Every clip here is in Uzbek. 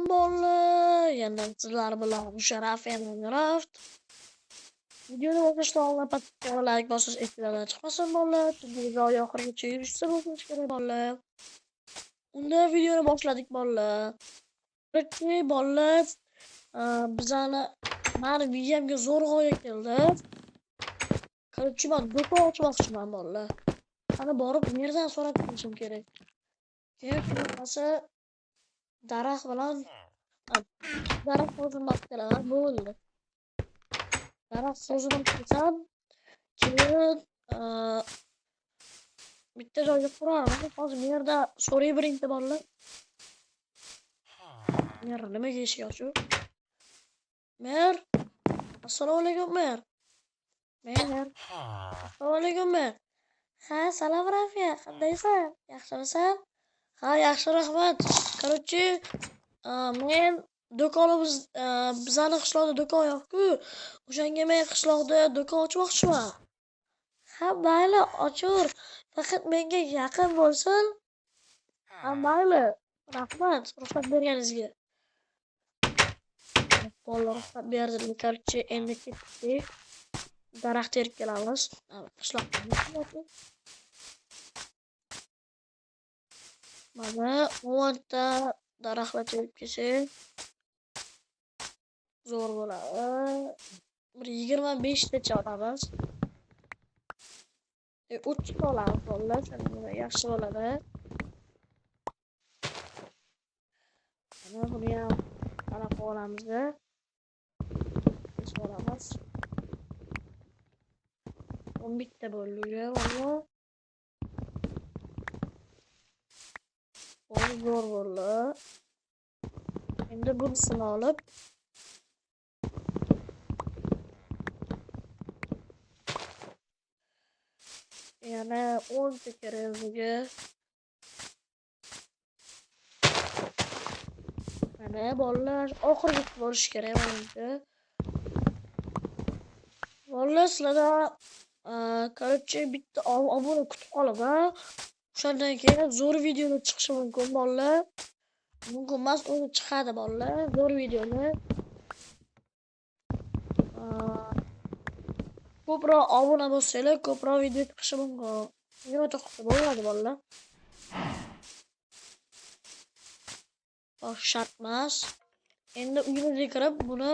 Bolalar, yana sizlar bilan Sharaf Minecraft. Videoni boshlashdan oldin подписка va like bosish esingizdan chiqmasin bolalar. Chunki video oxirigacha yurishsa bo'lishi kerak bolalar. Unda videoni boshladik bolalar. Birinchi bolalar, bizani mani miyamga zo'r g'oya keldi. Короче, men do'kon ochmoqchiman bolalar. Ana borib nerdan so'rab kelishim kerak. Keyin bo'lmasa daraxt bilan daraxt o'zim olib kelaman, bo'ldi. Daraxt o'zim olib kelsam, keyin bitta joyga qurarman. Hozir bu yerda so'ray birinchi bolalar. Mer nimaga eshik ochuv? Mer, assalomu alaykum mer. Mer, assalomu alaykum mer. Ha, salom Rafiya, qandaysan? Yaxshimisan? Ha, yaxshi, rahmat. Короче, men do'konimiz, bizani qishloqda do'kon yo'q-ku. O'shanga men qishloqda do'kon ochmoqchiman. Ha, mayli, ochaver. Faqat menga yaqin bo'lsin. Ha, mayli. Rahmat ruxsat berganingizga. Bolalar ruxsat berdilar. Короче, endi ketdik. Daraxt terib kelamiz. Qishloqqa. Mana 10 ta daraxtlar terib kelsak zo'r bo'ladi. Bir 25 tacha olamiz. 30 ta olamiz bolalar, shunda yaxshi bo'ladi. Mana buni ham qanaqa olamiz? Kesib olamiz. 11 ta bo'ldi, bolalar. Zo'r bo'ldi. Endi bunisini olib yana 10 ta kerak bizga. Mana bolalar oxirgi borish kerak menimcha. Bolalar sizlarda короче bitta obuna kutib qolaman. O'shandan keyin zo'r videolar chiqishi mumkin bolalar. Mumkin emas, o'zi chiqadi bolalar, zo'r videolar. Ko'proq obuna bo'lsanglar, ko'proq video chiqishi mumkin. 29 bo'ladi bolalar. Bosh shart emas. Endi uyimizga kirib buni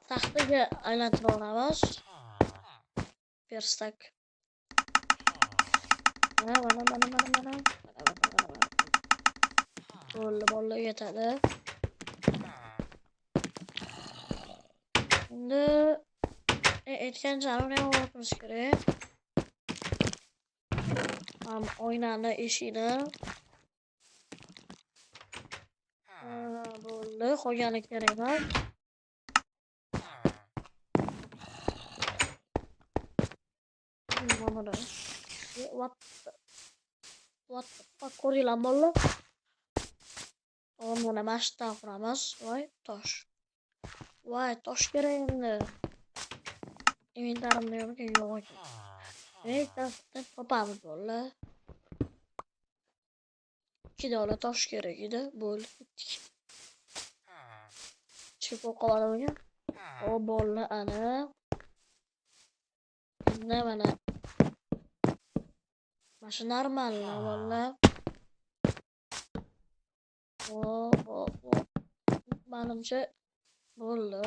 taxtaga aylantirib olamiz. Verstak. Mana mana mana mana mana. Bo'ldi, bolalar yetadi. Endi aytgancha uni ham olishimiz kerak. Ham oynani, eshikni. Bo'ldi, qolgani kerak emas. Mana what the fuck ko'ringlar bolalar. Mana mana shu quramiz. Voy, tosh. Voy, tosh kerak endi. Inventarimda yo'q ekan, yo'q ekan. Bittani topamiz bolalar. 2 dona tosh kerak edi. Bo'ldi, ketdik. Chiqib qoladimi? O bolalar ana. Endi mana mana shu normal bolalar. O. Manimcha bo'ldi.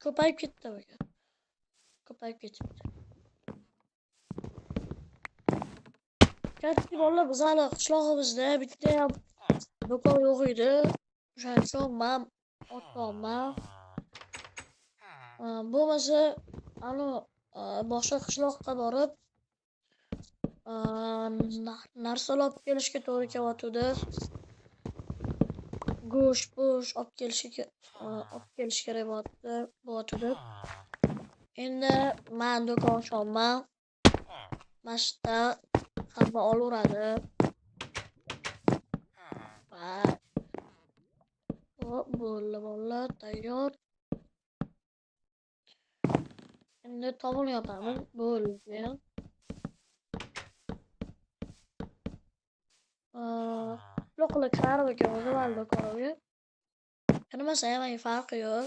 Ko'payib ketdi bugun. Ko'payib ketibdi. Katta bolalar bizani qishlog'imizda bitta ham do'kon yo'q edi. O'shaning uchun men otolman. Bo'lmasa, anu boshqa qishloqqa borib narsalar olib kelishga to'g'ri kelyotgandi. Go'sht, po'sht olib kelish kerak bo'lyotgandi. Endi men do'kon ochyapman. Mana shu yerda hamma olaveradi. Hop, bo'ldi bolalar, tayyor. Endi tovon yopamiz, bo'ldi. Qishloqlar kirarmikan o'zi mana do'konga? Kirmasa ham menga farqi yo'q.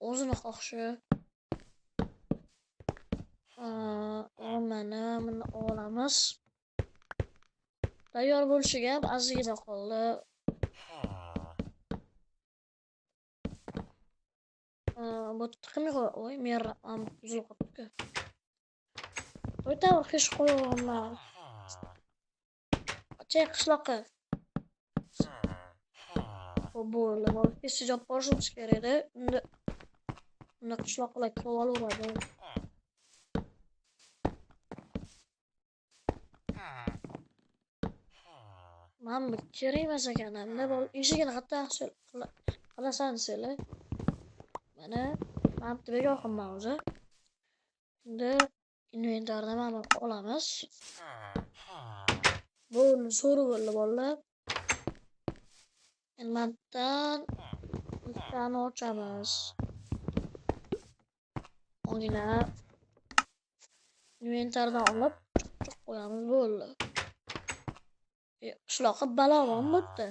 O'zini xohishi. Mana buni olamiz. Tayyor bo'lishiga ham ozgina qoldi. Bu tiqimga qo'y, men ham buzilib qolibdi-ku. O'ta bir qish qo'yganman. Chay qishloqqa. Bo'ldi, bo'ldi. Tez olib borishimiz kerak edi. Unda unda qishloqlar kirib olaveradi. Mana bu kerak emas ekan. Unda eshigini qayerda qilasan desanglar. Mana mana bitta bekor qilman o'zi. Endi inventarda mana buni olamiz. Bo'ldi, so'ri bo'ldi bolalar. Endi mana bundan bittani ochamiz. Ongina inventardan olib chiqib qo'yamiz, bo'ldi. Qishloqqa balo bormi bu yerda?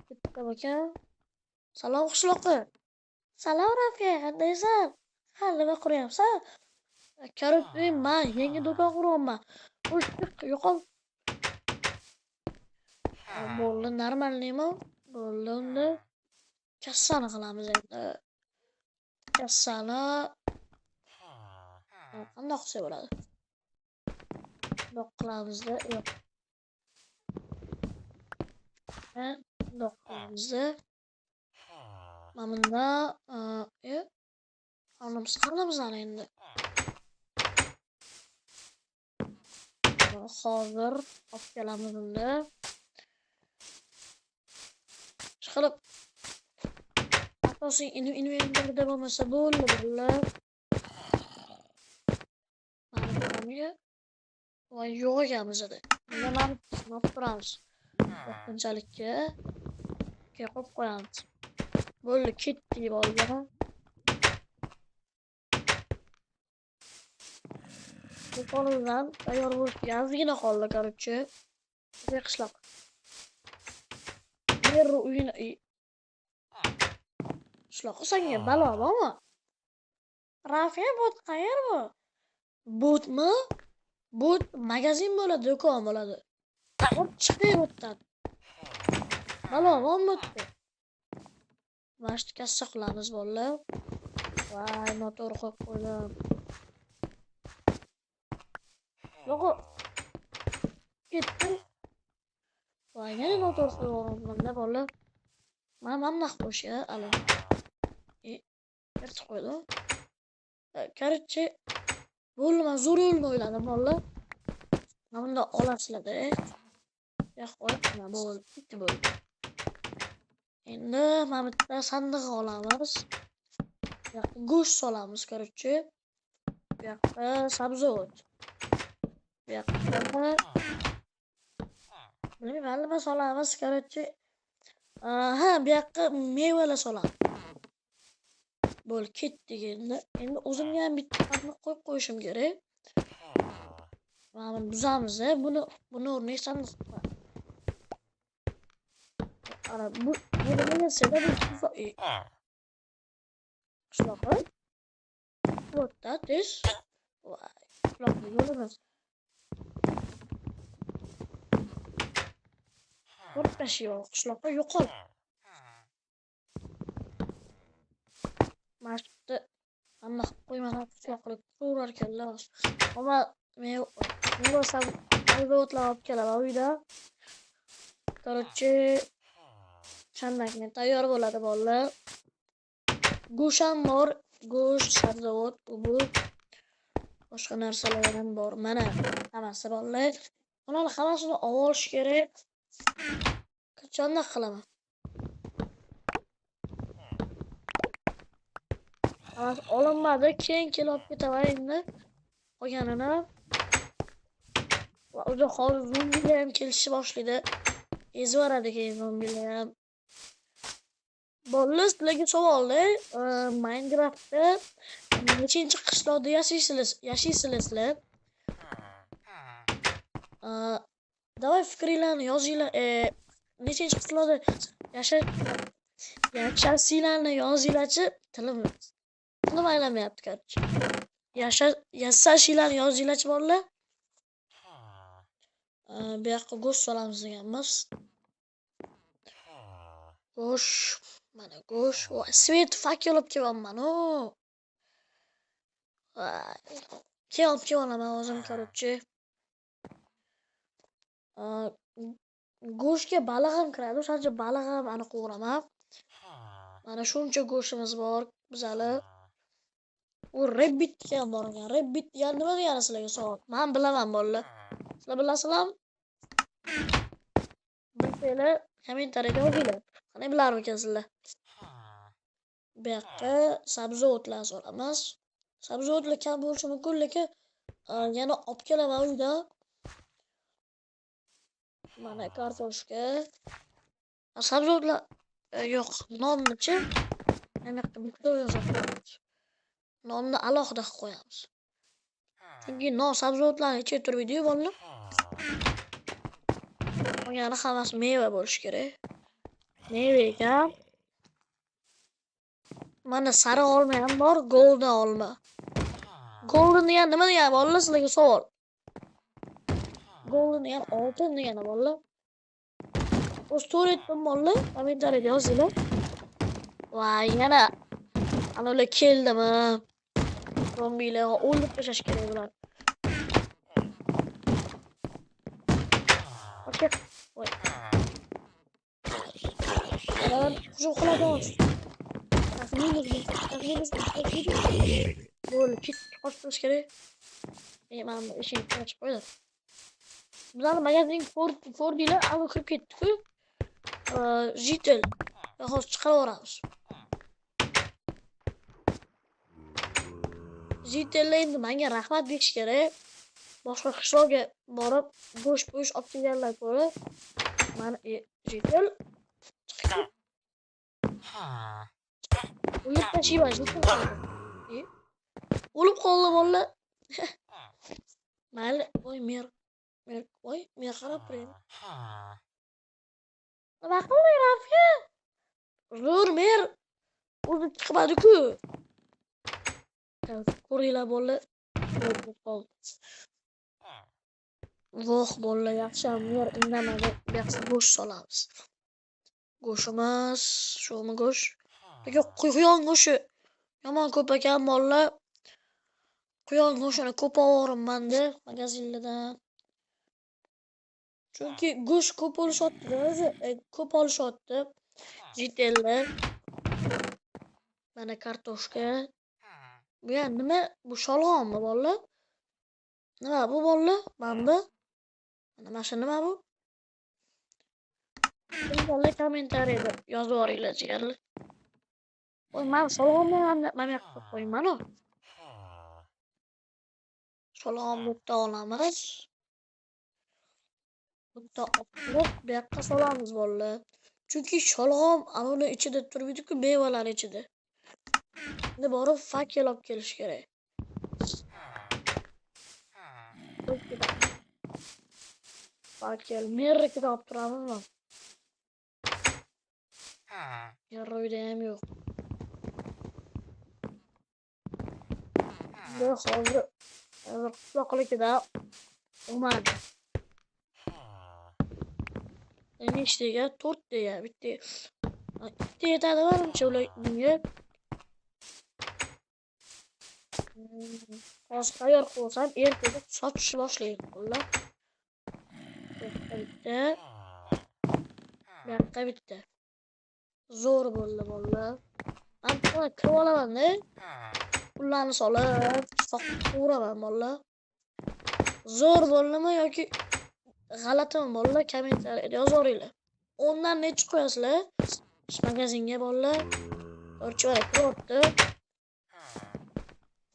Bitta ekan. Salom qishloqqa. Salom Rafiya, qandaysan? Ha, nima quryapsan? Короче, men yangi do'kon quryapman. Qo'y, chiq, yo'qol. Bo'ldi, normalniymi? Bo'ldi, unda kassani qilamiz endi. Kassani qandoq qilsak bo'ladi? Bundoq qilamizda, yo'q. Bundoq qilamizda. Mana bunda, qanimiz qilamiz ana endi. Hozir olib kelamiz unda. Chiqilib asosiy inventarda bo'lmasa bo'ldi, bo'ldi. Mana voy, yo'q ekan bizada. Unda mana olib turamiz. Vaqtinchalikka qo'yib qo'yamiz. Bo'ldi, ketdik bolalar. Do'konimizdan tayyor bo'lishga ozgina qoldi, короче. Qishloq. Yer uyini qishloq senga balo bormi? Rafiya, bu qayer bu? Botmi? Bot magazin bo'ladi, do'kon bo'ladi. Hop, chiqing bu yerdan. Balo bormi bu yerda? Mana shu kassa qilamiz bolalar. Voy, noto'g'ri qo'yib qo'ydim. Yo'q. Ketdim. Voy, yana noto'g'ri qo'yib yuboribman-da bolalar. Mana bunaqa qo'yish, ala. Yirtib qo'ydim. Короче, bo'ldi, men zo'r yo'lni o'yladim bolalar. Mana bunda olasizlar-da. Yo'q, qo'yib, mana bo'ldi, bitta bo'ldi. Endi mana bu yerda sandiq olamiz. Bu yoqqa go'sht solamiz, короче. Bu yoqqa sabzavot. Bu yoqqa bilmayman, nima solamiz, короче. Ha, bu yoqqa mevalar solamiz. Bo'ldi, ketdik endi. Endi o'zimga ham bitta sandiq qo'yib qo'yishim kerak. Mana buni buzamiz, buni o'rniga sandiq qo'yamiz. Ana bu nima desanglar, bu qishloqqa. Bu yerda tez. Voy, qishloqqa yo'limiz. Qo'rqashi yo'q, qishloqqa yo'qol. Mana shu yerda hamma qilib qo'ymagan qishloqlar ko'rar ekanlar. Ammo men sabzavotlar olib kelaman uyda. Короче, shanbakni tayyor bo'ladi bolalar. Go'sht ham bor, go'sht, sabzavot, u boshqa narsalar ham bor. Mana hammasi bolalar. Ularni hammasini olish kerak. Qachonda qilaman? Hammasi olinmadi, keyin kelib olib ketaman endi. Qolganini. Va o'zi hozir zombilar ham kelishni boshlaydi. Ezib yuboradi keyin zombilar ham. Bolalar, sizlarga savolda, Minecraftda Nechinchi qishloqda yashaysizlar sizlar? Давай fikringlarni yozinglar. Nechinchi qishloqda yashasinglarni yozinglarchi. Tilim aylanmayapti, короче. Yashashinglarni yozinglarchi bolalar. Bu yoqqa go'sht solamiz deganmiz. Go'sht, mana go'sht. Svet fakel olib kelyapman. Keyin olib kelaman o'zim, короче. Go'shtga baliq ham kiradi, o'shancha uchun baliq ham aniq qovuraman. Mana shuncha go'shtimiz bor bizali. U rabbit ham bor ekan. Rabbit degani nima degani sizlarga savol. Men bilaman bolalar. Sizlar bilasizlarmi? Bilsanglar kommentariyada yozinglar. Qani bilarmikansizlar? Bu yoqqa sabzavotlar solamiz. Sabzavotlar kam bo'lishi mumkin, lekin yana olib kelaman uydan. Mana kartoshka. Sabzavotlar yo'q, nonni-chi? Mana yoqqa bitta yozib qo'yamiz. Nonni alohida qilib qo'yamiz. Chunki non sabzavotlarni ichiga turibdi-yu bolalar. Qolgani hammasi meva bo'lishi kerak. Meva ekan. Mana sariq olma ham bor, golden olma. Golden degani nima degani bolalar, sizlarga savol. Golden degani oltin degani bolalar. O'zi to'g'ri aytdim bolalar, kommentariyada yozinglar. Voy, yana ana ular keldimi? Zombilar o'ldirib tashlash kerak bular. Okey. Voy. Hujum qiladi hozir. Bo'ldi, ketib qochish kerak. Mana bu eshikni ochib qo'ydim. Bizlarni magazin ko'rdinglar, anu kirib ketdi-ku. Jitel. Hozir chiqarib yuboramiz. Jitellar endi menga rahmat deyish kerak. Boshqa qishloqga borib go'sht po'sht olib kelganlar ko'rib, mana jitel chiqib o'lib tashiyman, jitel. O'lib qoldi bolalar. Mayli, voy mer, voy mer qarab turing. Nima qilding Rafiya? Zo'r mer o'zi chiqmadi-ku. Ko'ringlar bolalar, o'lib qoldi. Voh bolalar, yaxshi ham mer indamadi. Bu yoqqa go'sht solamiz. Go'shtimiz, shumi go'sht? Lekin quyon go'shti yomon ko'p ekan bolalar. Quyon go'shtini ko'p ovorimman-da magazinlardan. Chunki go'sht ko'p olishyapti o'zi, ko'p olishyapti. Jitellar. Mana kartoshka. Bu ham nima? Bu sholg'ommi bolalar? Nima bu bolalar? Mana bu. Mana shu nima bu? Bolalar kommentariyada yozib yuboringlar jigarlar. Voy, men sholg'omni ham mana bu yoqqa qo'yman-u. Sholg'omni bitta olamiz. Bitta olib bu yoqqa solamiz bolalar. Chunki sholg'om anuni ichida turibdi-ku, mevalar ichida. Endi borib fakel olib kelish kerak. Fakel mernikida olib turamizmi? Mer uyda ham yo'q. Endi hozir qishloqlikida o'madi. Nechtaga? 4taga, bitta. Ikkita yetadi manimcha ular bunga. Hozir tayyor qilsam, ertaga sotishni boshlayman bolalar. Bitta. Bu yoqqa bitta. Zo'r bo'ldi bolalar. Men kirib olaman-da. Pullarni solib, sotib bolalar. Zo'r bo'ldimi yoki g'alatimi bolalar? Kommentariyada yozaveringlar. 10dan necha qo'yasizlar? Magazinga bolalar. To'rtchi kiryapti.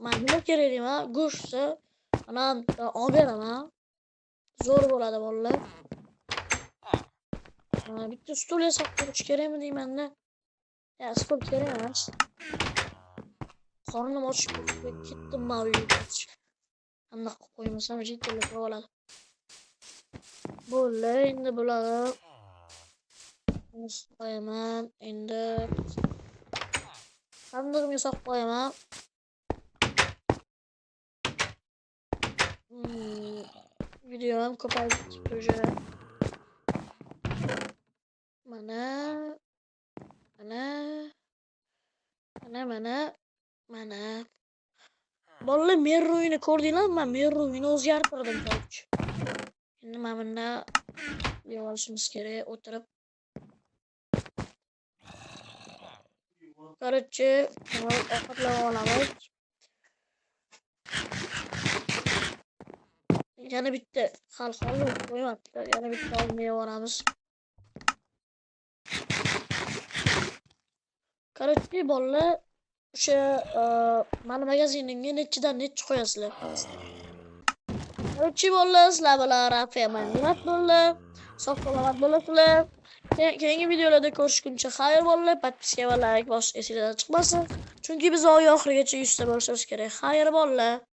Men nima kerak deyman? Go'shtsa, mana olib beraman. Zo'r bo'ladi bolalar. Bitta stul yasab qo'yish kerakmi deyman-da. Ya, stul kerak emas. Qornim ochib ketdim man uyga. Anaqa qo'ymasam jiddiy oladi. Bo'ldi, endi bularni qo'yaman. Endi sandig'imga solib qo'yaman. Video ham ko'payib ketibdi уже. Mana, mana, mana, mana, mana. Bolalar, Merro'yini ko'rdinglarmi? Men Merro'yini o'zgartirdim, короче. Endi mana bundan yeb olishimiz kerak o'tirib. Короче, ovqatlanib olamiz. Yana bitta hali qoldi, qo'ymabdi. Yana bitta olma yeb olamiz. Короче, bolalar, o'sha mani magazinimga nechidan nechi qo'yasizlar? Короче, bolalar, sizlar bilan Rafiya Minecraft bo'ldi. Sog' salomat bo'lasizlar. Keyingi videolarda ko'rishguncha xayr bolalar, podpiska va like bosish esingizdan chiqmasin. Chunki biz oy oxirigacha 100 ta bo'lishimiz kerak. Xayr bolalar.